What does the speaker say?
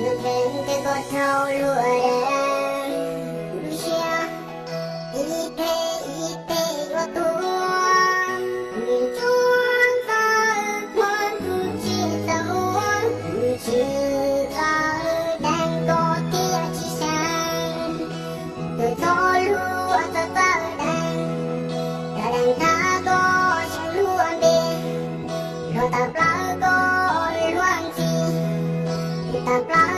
Nthe nthe koj dhau lub deev, lub siab ib phem ib phem yuav tuag. Nws tsuas txawj muab tus tsis txawj muab, tus tsis txawj deev koj thiaj tsis seev. Tus txhob luag txawj txawj deev, yog deev tag koj seev luag npe, luag tawm plaws koj luag ntxhi, tus tawm plaws